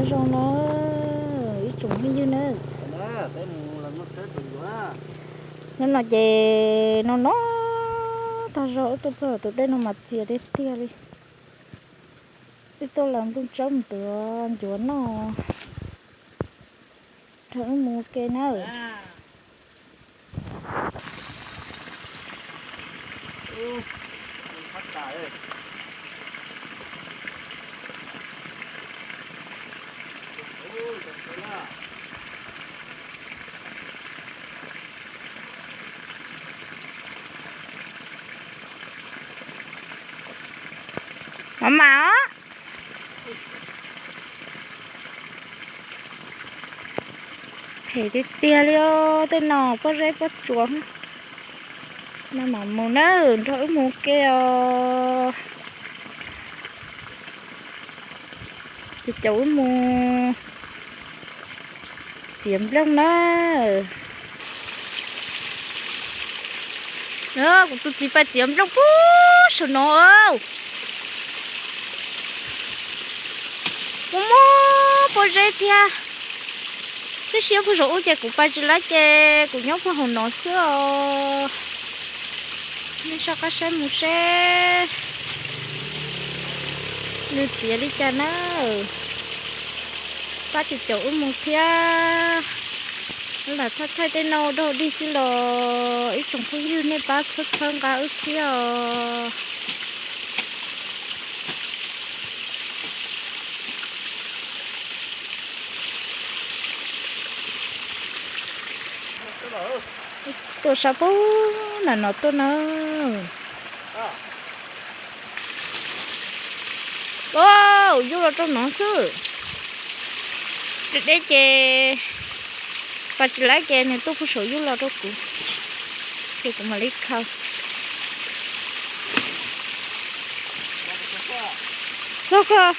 Zoo no, ib tsoom phooj ywg na. Hnub no ces no no tag zog wb tuaj txog tus dej no mas txias tiag tiag li. Wb tuaj los nplooj tsawb mus tuav ncuav noj, nrog wb mus ua ke na. Maj mam os. Phem tiag tiag li os, tej no pob zeb pob tsuas. Maj mam mus nawb, nrog wb mus ke os. Ces caum wb mus txiav nplooj na. Kuv tus txiv pais txiav nplooj puag saum no. Muaj muaj pob zeb thiab. Twb siab puag saum ub ces kuv pais tsis laib ces kuv nyob puag hauv no xwb os. Nej soj qab saib mus seb nws txiav li cas na. Pab caum caum wb mus thiab. Wb lam thaij thaij tej no ua dog dig xwb los ib tsoom phooj ywg nej pab txhawb txhawb nqa wb thiab os. Tuaj sab pub na no tuaj na. Au, yub los rau no xwb. Deb deb ces pais tsis laib ces nws tuaj puag saum yub los rau kuv, ces kuv mam li khaws. Txog kawg.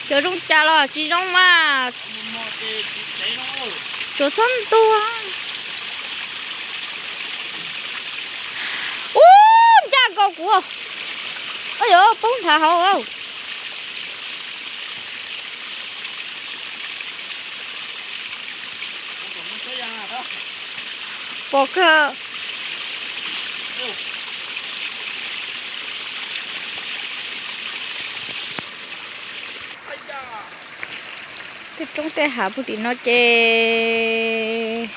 Cov zoo cas los tsis zoo mas. Tsuas txhob ntuag. Ub, ncaj nkaus kuv. Ua yuav poob nthav hauv. Pom kawg. Tej roob tej hav puag tim no ces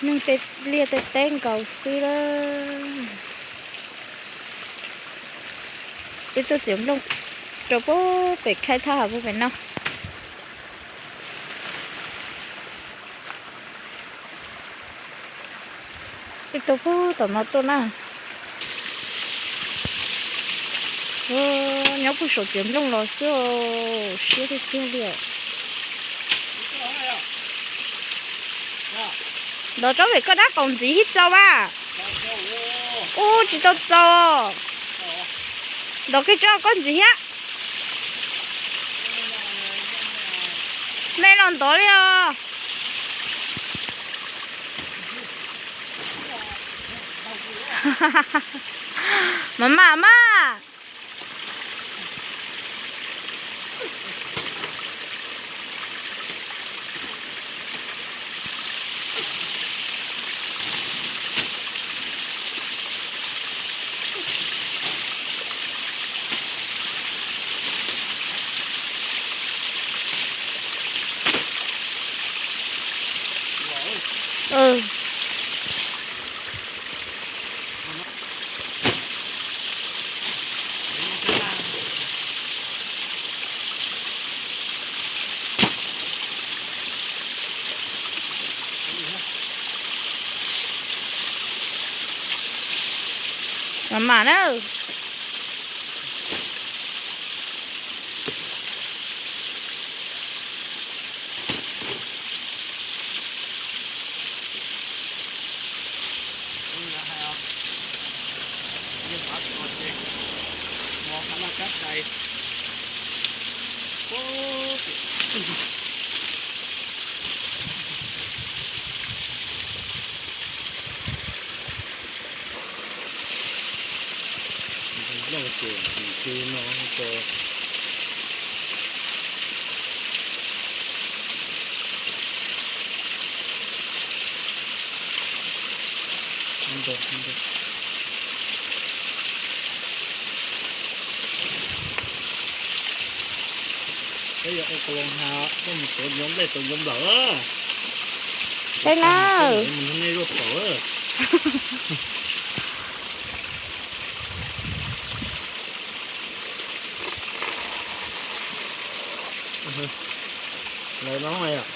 neeg tej liaj tej teb nkaus xwb lawm. Ib tug txiv nplooj rau puag pem khaib thaj hav puag pem no. Ib tug puag tom no tuaj na. Nyob puag saum txiav nplooj los xwb, siab tiag tiag li. Ntov tsob pem koj dab qaum ntxiv hib txaus as. Ub, tsis tau txaus. Ntov kiag tsob koj ntxiv thiab. Me los ntov li os. Mas mas mas. Mas mas na. Peb yuav ua ka lo ha, koj mus tuav ncuav nplej tuav ncuav nplawm. Peb na. Mus nej lub paum. Lawv no yom.